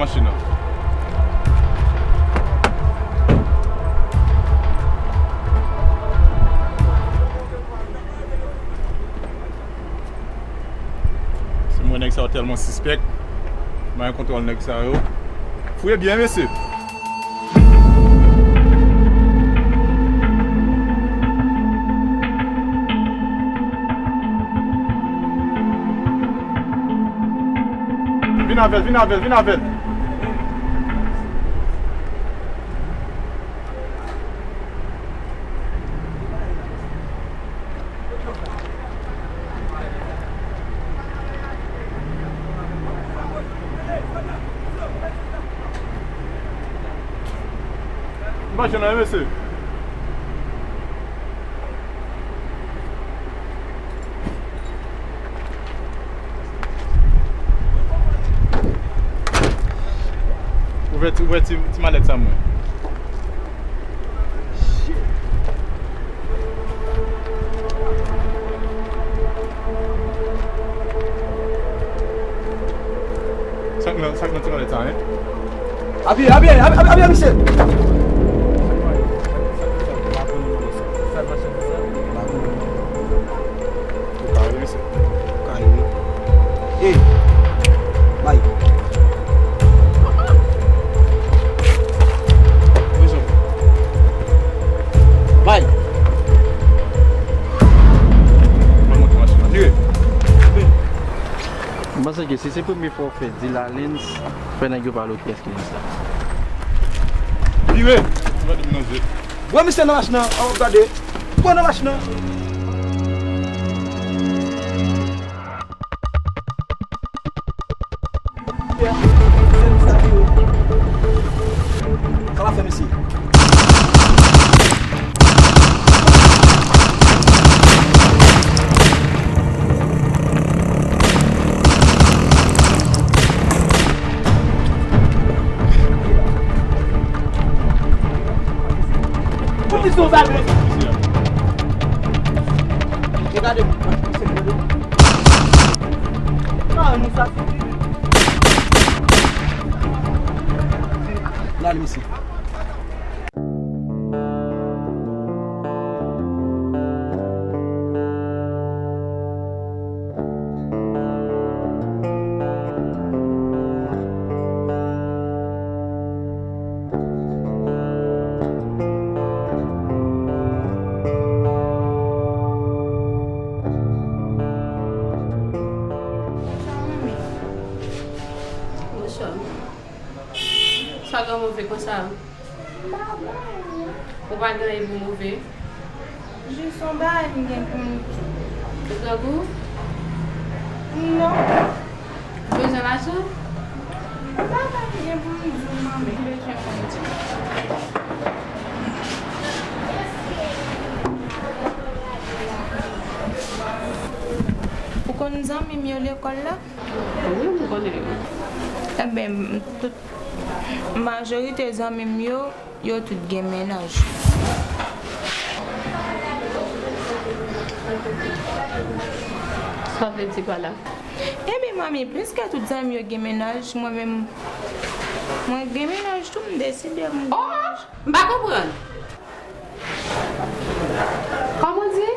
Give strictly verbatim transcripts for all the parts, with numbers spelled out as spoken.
Machin nan. Si m wè nèg sa yo tèlman sispèk, m a gen kontwòl nèg sa yo. Fouye byen, mesye. Vin avè l, vin avè l, vin avè l. M pa jwenn anyen, mesye. Ouvè ti, ouvè ti, ti malèt sa mwen. Sa k nan, sa k nan ti malèt sa, en? Apiye, apiye, apiye, apiye, misye! Ou kare, mesye. Ou kare, wi. Ey! Bay! Bezwen. Bay! Mwen monte machin nan. Vire! M panse ke si se premye fwa w fè deal a Lens, fè nèg yo pale w kiyès ki Lens la. Vire! Ou gade m nan zye. Pran misye nan machin nan, an w ap gade. Pran nan machin nan. Sa w ap fè, mesye? Pou misye w sa vle. Gade, gade. Ah, nou sa fini. N ale, mesye. Bonswa, manmi. Bonswa. Sa gen move konsa? M pa gen anyen. Ou pa gen anyen pou move? Jis yon bagay m gen pou m di w. Ou grangou? Non. Ou bezwen lajan? Yon bagay m gen pou m di w, manmi. M bezwen konn di w. Ou konn zanmi m yo lekòl la? Wi, m konnen yo. Enben, tout, majorite zanmi m yo, yo tout gen mennaj. Sa w vle di pa la? Enben, manmi, piske tout zanmi m yo gen mennaj, mwen menm, mwen gen mennaj tou, m deside m gen mennaj. Oh, oh, m pa konprann. Kòman w di?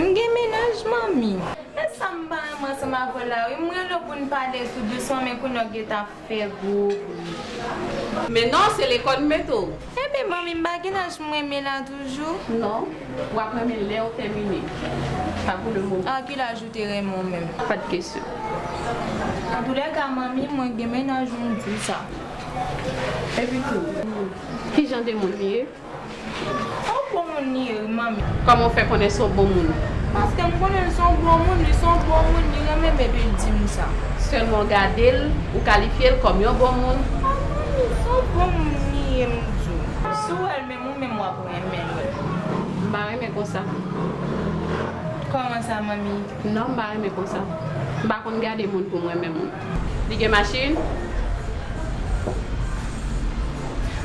M gen mennaj, manmi. E sa m pa renmen ansanm avè w la, wi. M rele w pou n pale tou dousman, men kounye a w gentan fè gwo bri. Men non, se lekòl m mete w. Enben, manmi, m pa gen laj pou m renmen la toujou. Non, w ap renmen lè w tèmine. Pa pou le moman. A ki laj ou te renmen w menm? Pa de kesyon. Antoulèka, manmi, mwen gen mennaj, m di w sa. Epi tou, ki jan de moun li ye? Yon bon moun li ye, wi, manmi. Kòman w fè konnen se yon bon moun? Paske m konnen l se yon bon moun, li se yon bon moun, li renmen m epi l di m sa. Sèlman w gade l, ou kalifye l kòm yon bon moun? A, manmi, se yon bon moun li ye, m di w. Si w wè l menm, ou menm w ap renmen l. M pa renmen konsa. Kòman sa, manmi? Non, m pa renmen konsa. M pa konn gade moun pou m renmen moun. Li gen machin?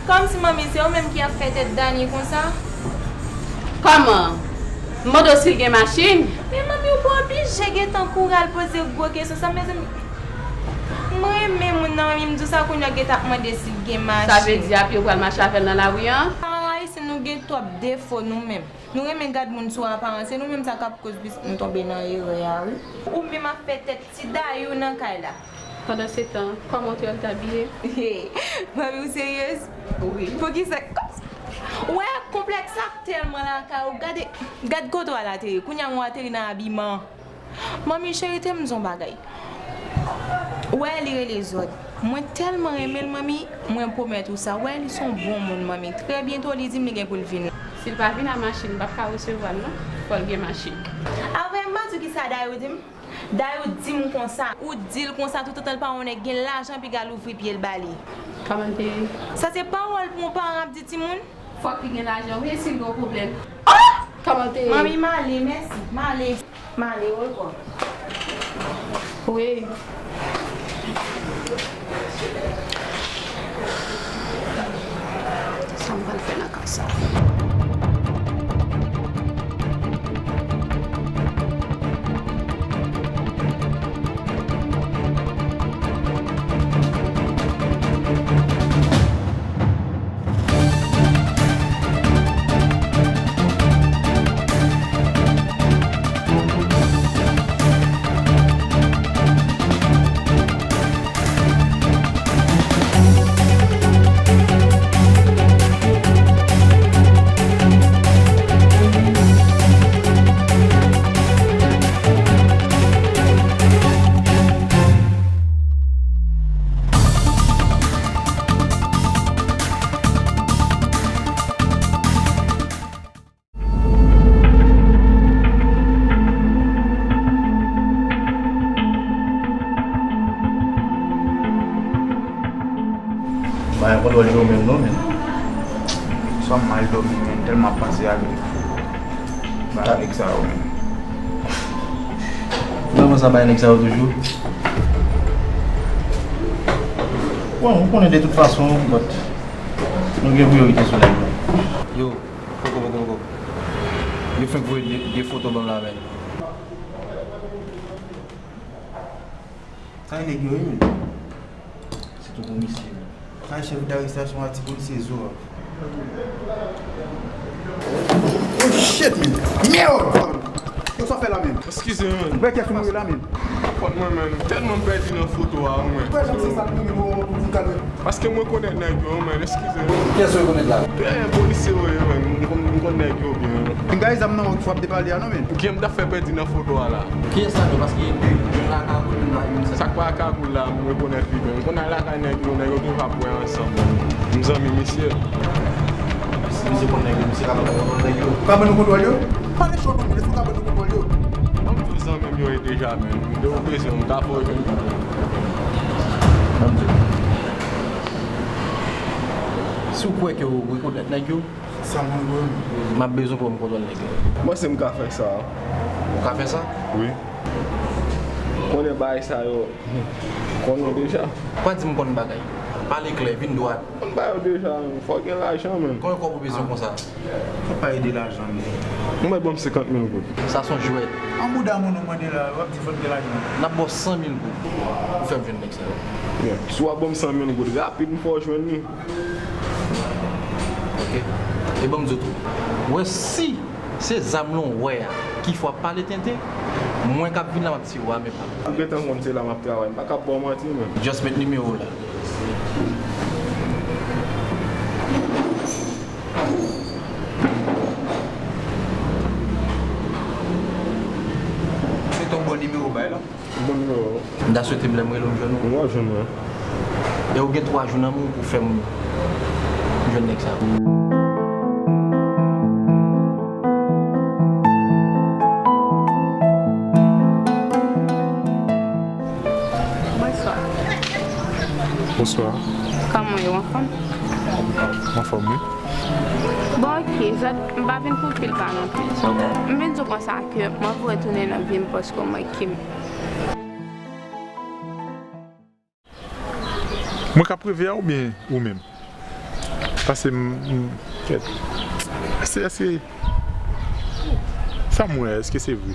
Kòmsi, manmi, se ou menm ki ap fè tèt Dani konsa? Kòman? M mande w si l gen machin? Men manmi, ou pa oblije gentan kouri al poze gwo kesyon sa, mezanmi. Mwen renmen moun nan, men m di w sa kounye a, gen t ap mande si l gen machin. Sa vle di apye ou pral mache avè l nan lari an? Paran ayisyen, nou gen twòp defo nou menm. Nou renmen gad moun sou aparans, se nou menm sa k ap koz plis nou tonbe nan erè a, wi. Ou menm ap fè tèt ti Dayou nan kay la. Pandansetan, kòman w te wè l t abiye? Manmi, ou seryez? Wi. Poukisa? Wè, konplèks la tèlman lakay ou. Gade, gad kote w al ateri. Kounye a, ou ateri nan abiman. Manmi, cheri, te m di w yon bagay. Wè, li rele Zòd. Mwen tèlman renmen l, manmi, mwen pwomèt ou sa. Wè, li se yon bon moun, manmi. Trè byento, li di m li gen pou l vin. Si l pa vin a machin, m p ap ka resevwa l, non. Fò l gen machin. Apre, m pa di w kisa Dayou di m. Dayou di m konsa, ou di l konsa, toutotan l pa wè yon nèg gen lajan, piga l ouvri pye l ba li. Kòman l te ye? Sa se pawòl pou yon paran ap di timoun? Fòk li gen lajan, wi, si l gen yon pwoblèm. Oh! Kòman l te ye? Manmi, m ale, mèsi. M ale. M ale, au revoir. Wi. Sa m pral fè nan ka sa? Bagay kontwòl yo menm non, men. Sa m mal dòmi, men, tèlman ap panse ak bagay nèg sa yo, men. Ou nan sa bagay nèg sa yo toujou? Bon, ou konnen de tout fason, but nou gen priyorite sou nèg yo. Yo, poko, poko, poko. Yo fenk voye de, de foto ban m la, men. Sa e nèg yo ye, men. Sitou pou misye, men. Sa e chèf darestasyon a ti polisye zo a. Oh shit, man! Merde! Yo, sa w fè la menm? Eskize, man. Bèkè fin mouri la menm. Kont mwen, man. Tèlman m pèdi nan foto a, wi, man. Frè, janm se sa, wi, men bon, pou di kalme. Paske mwen konèt nèg yo, man, eskize. Kiyès ou rekonèt la? Eh, polisye yo ye, man, m konn, m konn nèg yo byen. Pinga e zam nan ou ki fwa ap depale a non, men. Kiyès m t ap fè pèdi nan foto a la? Kiyès sa yo? Paske youn la kagoul, youn la, youn sa. Sa k pa kagoul la, m rekonèt li byen. M konn al lakay nèg yo, nèg yo toujou ap wè ansanm, man. M zanmi misye. Si misye konn nèg yo, misye ka ban nou kontwòl nèg yo. Ou ka ban nou kontwòl yo? Pale cho non, men, èske ou ka ban nou kontwòl yo? Ban m di w zanmi m yo ye deja, man. Lè w bezwen, m ka fè w jwenn. Ban m di w. Si w kwè ke w rekonèt nèg yo, sa mwen kwè. M ap bezwen pou m kontwòl nèg yo. Mwen se m ka fè sa. Ou ka fè sa? Wi. Konnen bagay sa yo, konnen deja. Pa di m konn bagay. Pale klè, vin dwat. Konn bagay yo deja, men. Fò gen lajan, men. Konbyen kòb ou bezwen konsa? Fò pa ede lajan, men. Ou mèt ban m senkant mil goud. Sa se yon jwèt. An bouda moun ou mande la, w ap di fò l gen lajan. N ap ba w san mil goud pou fè m jwenn nèg sa yo. Byen. Si w ap ban m san mil goud rapid, m fè w jwenn li. Ok. E ban m di w tou. Ou wè si se zam lan w wè a ki fè w ap pale tenten, mwen k ap vin la m ap tire w a men pa m. Ou gentan konn se la m ap travay. M pa ka ba w manti, men. Just met nimewo w la. Se ton bon nimewo bay la. Bon nimewo. M ta swete m lè m rele w m jwenn ou. Mwen jwenn mwen. E ou gen twa jou nan men w pou fè m jwenn nèg sa. Bonswa. Bonswa. Kòman w ye, w anfòm? Mwen anfòm, wi. Bon, ok, Zòd, m pa vin pou pil pa non plis. M vin di w konsa ke mwen vle retounen nan vi m paske w manke m. Mwen k ap reve a oubyen ou menm? Paske m, m, kèt. Èske, èske, sa m wè, èske se vre?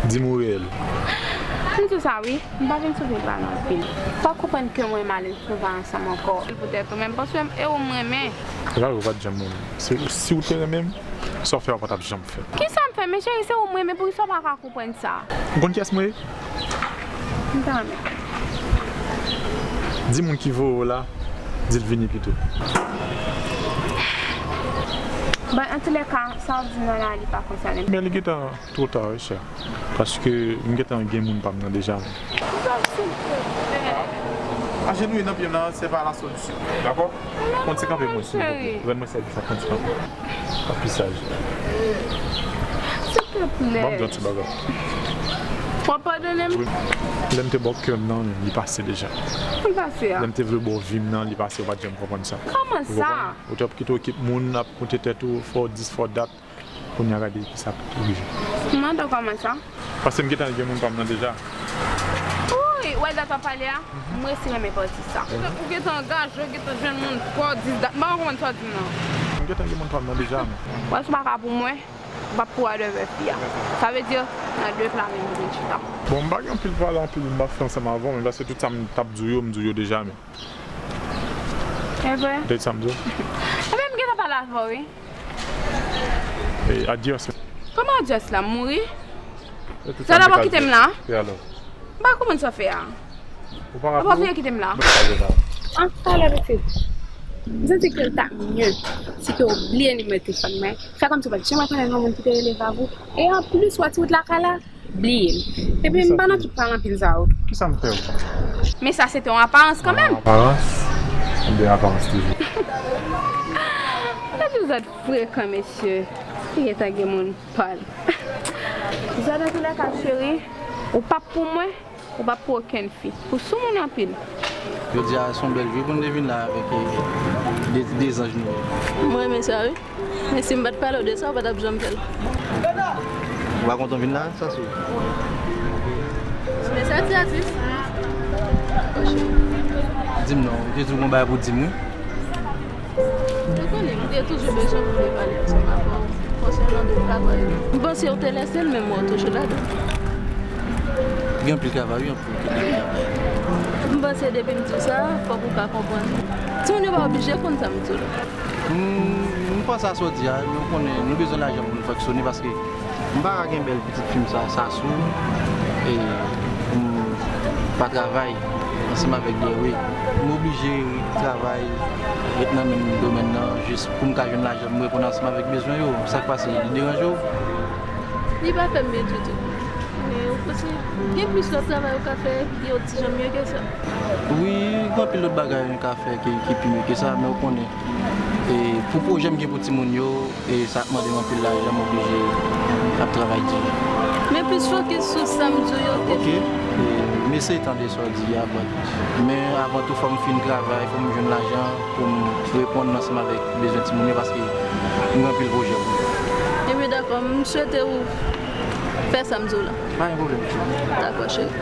Di m ou reyèl. M di w sa wi, m pa vin soufri pa nan anpil. Fò w konprann ke mwen m alèz souvan ansanm ankò. Poutèt ou menm, paske e ou m renmen. E pa vre, ou pa t janm renmen m. Se si w te renmen m, sa w fè a ou pa t ap janm fè. Kisa m fè, men cheri, se ou m renmen, poukisa w pa ka konprann sa? Ou konn kiyès mwen ye? M ta renmen. Di moun ki voye w la, di l vini pito. Bon, antoulèka, sa w ap di m nan la, li pa konsène m. Men li gentan twò ta, wi, chè. Paske m gentan gen moun pa m nan deja. Zòt, silvouplè. Ajenouye nan pye m nan, se pa la solisyon. Dakò? Konn ti kanpe mwen, silvouplè. Rann mwen sèvis la, konn ti kanpe. Anpi saj. Silvouplè. Ban m di yon ti bagay. W ap padone m? Wi. Lè m te ba w kè m nan, li pase deja. Li pase a? Lè m te vle ba w vi m nan, li pase, ou pa t janm konprann sa. Kòman sa? Ou konprann? Ou te ap kite w ekip moun, ap konte tèt ou, fò w dis, fò w dat. Kounye a gade kisa k rive. Mwen tou kòman sa? Paske m gentan gen moun pa m nan deja. Wi, wè dat w ap pale a? Mwen si renmen pati sa. Ou gentan angaje, ou gentan jwenn moun, fò w dis dat. M pa konprann sa w di m nan. M gentan gen moun pa m nan deja, men. Wè, si w pa ka pou mwen, w p ap pou advè fi a. Sa vle di, nan de pla menm nou vin chita. Bon, m pa gen anpil pale, anpil moun m ap fè ansanm avè w, men paske tout sa m t ap di w yo, m di w yo deja, men. E vre? Ou te di sa m di w? Ebyen, m gentan pale avè w, wi. E, adyès. Kòman adyès la? M mouri? Sa w ap kite m la? E alò? M pa konprann sa w fè a. Ou pa raple w? Ou pa vle kite m la? An, talè, pitit. M santi ke l ta mye si ke w bliye nimewo telefòn mwen. Fè kòmsi w pa t janm rekonèt yon moun ki te rele Vavou. E anplis, w a ti wout lakay la, bliye m. Epi m pa nan tout pale anpil sa yo. Kisa m fè w? Men sa se te yon aparans kanmenm. Aparans? Oubyen aparans toujou? Epi zòt frekan, mesye. Gentan gen moun pa l. Zòt, antoulèka, cheri, ou p ap pou mwen, ou p ap pou okenn fi. Ou sou moun anpil. Jodi a, se yon bèl jou pou n te vin la avèk, eh, de, de zanj nou yo. Mwen renmen sa, wi. Men si m pa t pale w de sa, w pa t ap janm fè l. Ou pa kontan vin la, Sasou? Men sa ti atis. Di m non, ou te di w gon bagay pou di m, wi. Ou konnen, m te toujou bezwen pou m te pale ansanm avè w konsènan de travay la. M panse w te lese l, men m wè w toujou ladan. Gen anpil travay, wi, anpil travay. M panse depi m di w sa, fòk ou ka konprann. Timoun yo pa oblije konn sa m di w la. M, m panse a sa w di a, men w konnen, nou bezwen lajan pou nou fonksyone, paske m pa ka gen bèl pitit fi m sa, Sasou, e pou m pa travay ansanm avèk Derwe. M oblije travay, ret nan menm domèn nan, jis pou m ka jwenn lajan, pou m reponn ansanm avèk bezwen yo. Sa k pase, li deranje w? Li pa fè m byen ditou. Men ou konnen, gen plis lòt travay ou ka fè ki yon ti jan mye ke sa. Wi, gen anpil lòt bagay nou ka fè ki, ki pi mye ke sa, men ou konnen, e, pou pwojè m gen pou timoun yo, e sa ap mande m anpil lajan, m oblije ap travay di. Men plis fokis sou sa m di w yo ke. Ok. E, m eseye tande sa w di a, but, men avan tou, fò m fin travay, fò m jwenn lajan pou m reponn ansanm avèk bezwen timoun yo, paske m gen anpil pwojè pou yo. Ebyen, dakò, m swete ou fè sa m di w la. Pa gen pwoblèm, cheri. Dakò, cheri.